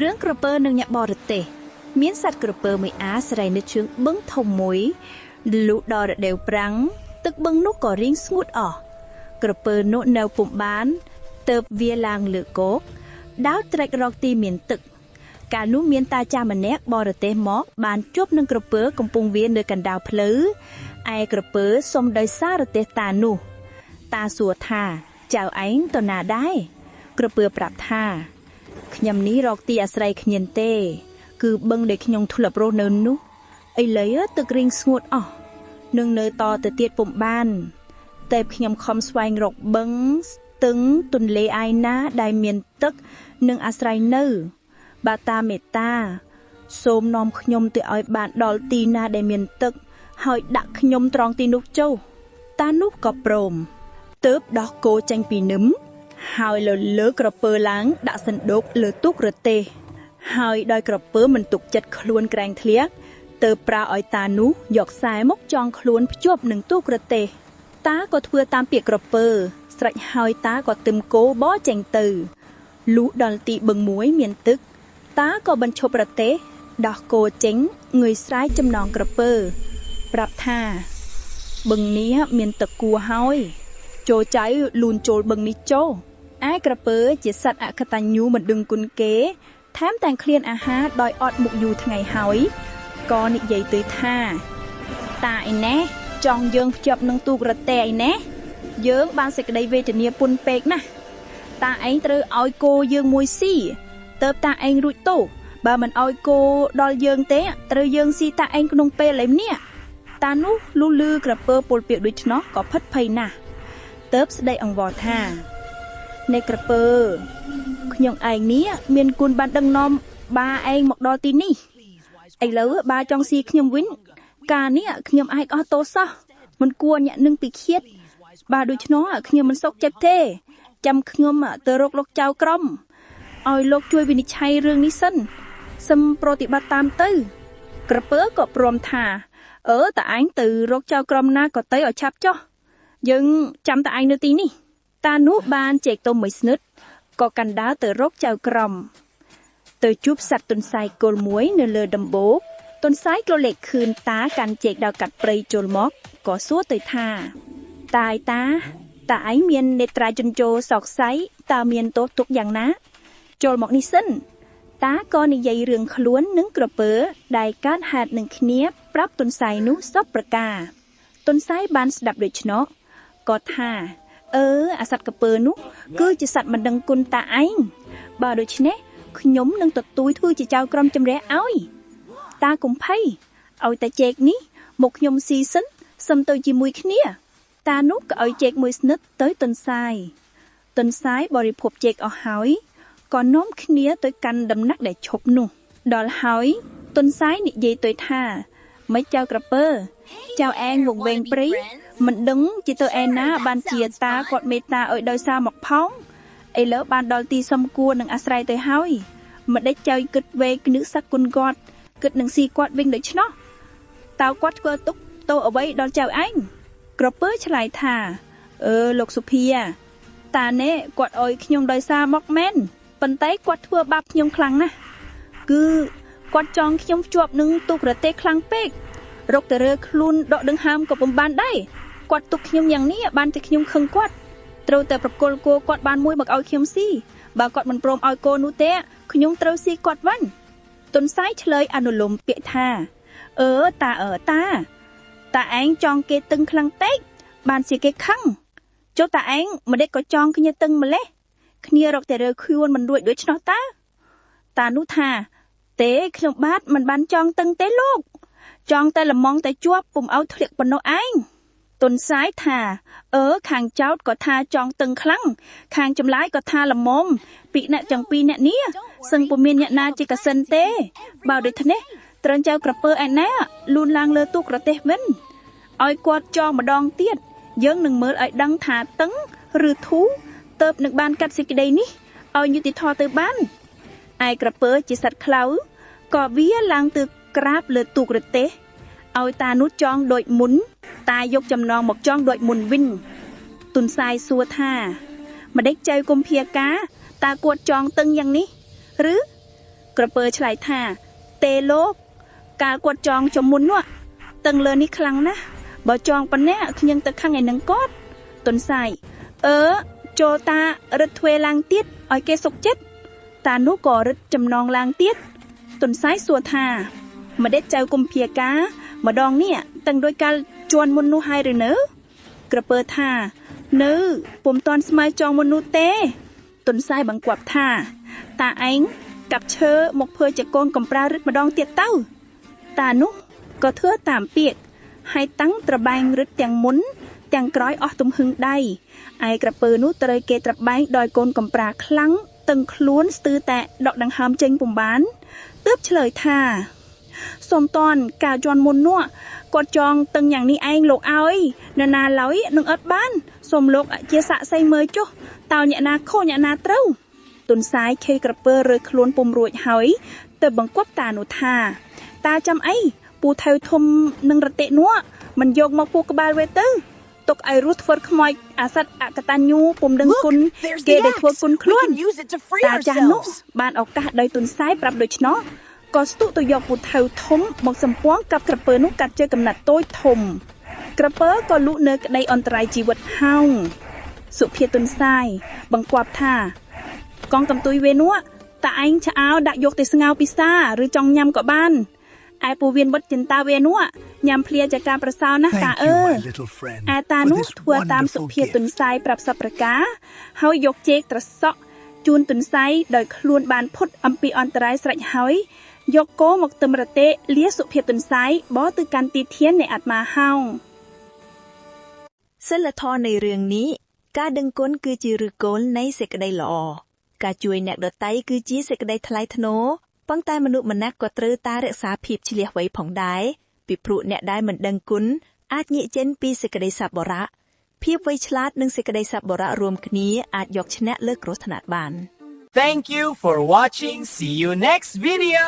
រឿងក្រពើនិងអ្នកបរទេសមានសត្វក្រពើមួយអាស្រ័យនៅជើងបឹងធំមួយលុះដល់រដូវប្រាំងទឹកបឹងនោះក៏រីងស្ងួតអស់ក្រពើនោះនៅពុំបានទៅវាឡើងលើគោកដើរត្រេករកទីមានទឹក កាលនោះមានតាចាស់ម្នាក់បរទេសមកបានជួបនឹងក្រពើកំពុងវានៅកណ្ដាលផ្លូវឯក្រពើសុំដោយសារទេសតានោះ តាសួរថាចៅឯងទៅណាដែរក្រពើប្រាប់ថាខ្ញុំនេះរកទីអាស្រ័យគ្មានទេ គឺបឹងដែលខ្ញុំធ្លាប់រស់នៅនោះឥឡូវទឹករីងស្ងួតអស់នឹងនៅតទៅទៀតពុំបាន តែខ្ញុំខំស្វែងរកបឹងស្ទឹងទន្លេឯណាដែលមានទឹកនិងអាស្រ័យនៅ បើតាមេត្តា សូមនាំខ្ញុំទៅឲ្យបានដល់ទីណាដែលមានទឹក ហើយដាក់ខ្ញុំត្រង់ទីនោះចុះតានោះក៏ព្រមទើបដោះគោចេញពីនឹមហើយលើលើក្រពើឡើងដាក់សណ្ដូកលើទូករទេះហើយដោយក្រពើមិនទុកចិត្តខ្លួនក្រែងធ្លាក់ទើបប្រើឲ្យតានោះយកខ្សែមកចងខ្លួនភ្ជាប់នឹងទូករទេះតាក៏ធ្វើតាមពាក្យក្រពើស្រេចហើយតាក៏ទឹមគោបចេញទៅលុះដល់ទីបឹងមួយមានទឹក តាក៏បញ្ឈប់រទេះដោះគោចេញងើយស្រែកចំណងក្រពើ ប្រាប់ថាបឹងនេះមានទឹកគួរហើយ ចូលចៅលូនចូលបឹងនេះចុះឯក្រពើជាសត្វអកតញ្ញូមិនដឹងគុណគេថែមទាំងឃ្លានអាហារដោយអត់មុខយូរថ្ងៃហើយក៏និយាយទៅថា តាឯណេះចង់យើងភ្ជាប់នឹងទូករទេះឯណេះយើងបានសេចក្តីវេទនាពុនពេកណាស់តាឯងត្រូវឲ្យគោយើងមួយស៊ីទៅតាឯងរួចទោសបើមិនឲ្យគោដល់យើងទេត្រូវយើងស៊ីតាឯងក្នុងពេលឯនេះតានោះលុះលឺក្រពើពលពាក្យដូច្នោះក៏ភិតភ័យណាស់ទៅស្ដីអង្វរថានៃក្រពើខ្ញុំឯងនេះមានគុណបានដឹកនាំបាឯងមកដល់ទីនេះឥឡូវបាចង់ស៊ីខ្ញុំវិញ ការនេះខ្ញុំអាចអស់ទោសោះមិនគួរអ្នកនឹងពិឃាតបើដូច្នោះខ្ញុំមិនសុខចិត្តទេ ចាំខ្ញុំទៅរកលោកចៅក្រមឲ្យលោកជួយវិនិច្ឆ័យរឿងនេះសិនសឹមប្រតិបត្តិតាមទៅ ក្រពើក៏ព្រមថាអឺតើឯងទៅរកចៅក្រមណាក៏ទៅឲ្យឆាប់ចុះយើងចាំតែឯងនៅទីនេះ តានោះបានជែកទុំមួយស្និតក៏កាន់ដាលទៅរកចៅក្រម ទៅជួបសត្វទន្សាយគល់មួយនៅលើដំបូកទន្សាយក៏លេខខឿនតាកាន់ជែកដល់កាត់ព្រៃចូលមកក៏សួរទៅថាតាយតាតាឯងមាននេត្រាជញ្ជោសោកសៃតើមានទោសទុកយ៉ាងណា ចូលមកនេះសិន តាក៏និយាយរឿងខ្លួននិងក្រពើដែលកើតហេតុនឹងគ្នាប្រាប់ទន្សាយនោះសពប្រការទន្សាយបានស្ដាប់ដូច្នោះក៏ថាអឺអាសត្វក្រពើនោះគឺជាសត្វមិនដឹងគុណតាឯងបើដូច្នេះខ្ញុំនឹងទទួលធ្វើជាចៅក្រមជំរះឲ្យ តាកុំភ័យឲ្យតែជែកនេះមកខ្ញុំស៊ីសិនសឹមទៅជាមួយគ្នា តានោះក៏ឲ្យជែកមួយស្និតទៅទន្សាយទន្សាយបរិភោគជែកអស់ហើយក៏នាំគ្នាទៅកាន់ដំណាក់ដែលឈប់នោះ ដល់ហើយទន្សាយនិយាយទៅថាមិនចៅក្រពើចៅឯងវង្វេងព្រៃមិនដឹងជាទៅឯណាបានជាតាគាត់មេត្តាឲ្យដោយសារមកផងឥឡូវបានដល់ទីសំគួរនឹងអាស្រ័យទៅហើយមិនដេចចៅគិតវេកនឹកសឹកគុណគាត់គិតនឹងស៊ីគាត់វិញដូច្នោះតើគាត់ធ្វើទុកទោសអ្វីដល់ចៅឯងក្រពើឆ្លើយថាអឺលោកសុភា តានេះគាត់អោយខ្ញុំដោយសារមកមែនប៉ុន្តែគាត់ធ្វើបាបខ្ញុំខ្លាំងណាស់គឺគាត់ចង់ខ្ញុំជាប់នឹងទូករទេះខ្លាំងពេករកតែរើខ្លួនដកដង្ហើមក៏ពុំបានដែរគាត់ទុកខ្ញុំយ៉ាងនេះបានតែខ្ញុំខឹងគាត់ត្រូវតែប្រគល់គោគាត់បានមួយមកឲ្យខ្ញុំស៊ីបើគាត់មិនព្រមឲ្យគោនោះទេខ្ញុំត្រូវស៊ីគាត់វិញទុនសាយឆ្លើយអនុលោមពាក្យថាអឺតាអឺតាតាឯងចង់គេតឹងខ្លាំងពេកបានជាគេខឹងចុះតាឯងម្ដេចក៏ចង់គ្នាតឹងម្លេះគ្នារកតែរើខ្លួនមិនរួចដូច្នោះតើតានោះថា ទេខ្ញុំបាទមិនបានចង់តឹងទេលោក ចង់តែល្មងតែជាប់ពុំឲ្យធ្លាក់ប៉ុណ្ណោះឯងទុនសាយថាអឺខាងចោតក៏ថាចង់តឹងខ្លាំងខាងចម្លើយក៏ថាល្មមពីអ្នកទាំងពីរអ្នកនេះសឹងពុំមានអ្នកណាជាកសិនទេ បើដូច្នេះត្រូវចៅក្រពើឯណាលូនឡើងលើទូក្រទេសវិញឲ្យគាត់ចងម្ដងទៀតយើងនឹងមើលឲ្យដឹងថាតឹងឬធូទៅបនឹងបានកាត់សេចក្តីនេះឲ្យយុត្តិធម៌ទៅបានឯក្រពើជាសត្វខ្លៅក៏វាឡើងទៅក្រាបលើទូករទេះឲ្យតានោះចងដូចមុន តាយកចំណងមកចងដូចមុនវិញទុនសាយសួរថាម្ដេចចៅគុំភាកាតើគាត់ចងតឹងយ៉ាងនេះឬ ក្រពើឆ្លើយថា ទេលោក កាលគាត់ចងចំមុននោះតឹងលើនេះខ្លាំងណាស់បើចងប៉ុណ្ណេះខ្ញុំទៅខឹងឯនឹងគាត់ទុនសាយអឺចូលតារឹតទ្វេឡើងទៀតឲ្យគេសុកចិត្តតានោះក៏រឹតចំណងឡើងទៀតទុនសាយសួរថាម្ដេចចៅគុំភាកា ម្ដងនេះតឹងដោយកាលជន់មុននោះហើយឬនៅ ក្រពើថា នៅពុំតាន់ស្មើចងមុននោះទេ ទុនសាយបង្គាប់ថា តាឯងកាប់ឈើមកធ្វើជាកូនកំប្រារឹតម្ដងទៀតទៅ តានោះក៏ធ្វើតាមពាក្យហើយតាំងត្របែងរឹតទាំងមុន ទាំងក្រោយអស់ទំហឹងដៃឯក្រពើនោះត្រូវគេត្របែងដោយកូនកំប្រាខ្លាំងតឹងខ្លួនស្ទើរតែដកដង្ហើមចេញពុំបានទើបឆ្លើយថាសូមតន់កាលជន់មុននោះគាត់ចងតឹងយ៉ាងនេះឯងលោកអើយនរណាឡើយនឹងអត់បានសូមលោកជាសាក់សីមើលចុះតើអ្នកណាខុសអ្នកណាត្រូវទុនសាយខេក្រពើរើខ្លួនពុំរួចហើយទៅបង្គាប់តានោះថា តាចាំអីពូថៅធំនឹងរតិនោះមិនយកមកពូក្បាលវេទៅទុកឲ្យរស់ធ្វើខ្មោចអាសត្វអកតញ្ញូពុំដឹងគុណ Look, there's គេ the axe. ដែលធ្វើគុណ We ខ្លួន can use it to free តាចាស់នោះ ourselves. បានឱកាសដោយទុនសាយប្រាប់ដូច្នោះក៏ស្ទុះទៅយកពូថៅធំមកសម្ពងកាប់ក្រពើនោះកាត់ជាកំណាត់តូចធំ ក្រពើក៏លុនៅក្តីអន្តរាយជីវិតហោងសុភាទុនសាយបង្គាប់ថា កងកំទុយវេនោះតាឯងឆ្អោដាក់យកទៅស្ងោរពិសាឬចង់ញ៉ាំក៏បានឯពូវៀនវត្តចិន្តាវេនោះញ៉ាំភ្លាជាការប្រសើរណាស់តា Thank you, អើយ my little friend, ឯតា for នោះ this ធ្វើតាមសុ wonderful ភាទុន gift. សាយប្រាប់សពប្រការហើយយកចេកត្រសក់ជូនទុនសាយដោយខ្លួនបានផុតអំពីអន្តរាយស្រេចហើយយកគោមកទឹមរទេលាសុភាទុនសាយបរទៅកាន់ទីធាននៃអាត្មាហោង សិលធម៌នៃរឿងនេះការដឹងគុណគឺជាឫសគល់នៃសេចក្តីល្អការជួយអ្នកដទៃគឺជាសេចក្តីថ្លៃថ្នូរប៉ុន្តែមនុស្សម្នាក់ក៏ត្រូវតែរក្សាភាពឈ្លាសវៃផងដែរពីព្រោះអ្នកដែលមិនដឹងគុណអាចងាកចេញពីសេចក្តីសប្បុរសភាពវៃឆ្លាតនិងសេចក្តីសប្បុរសរួមគ្នាអាចយកឈ្នះលើគ្រោះថ្នាក់បាន Thank you for watching. See you next video.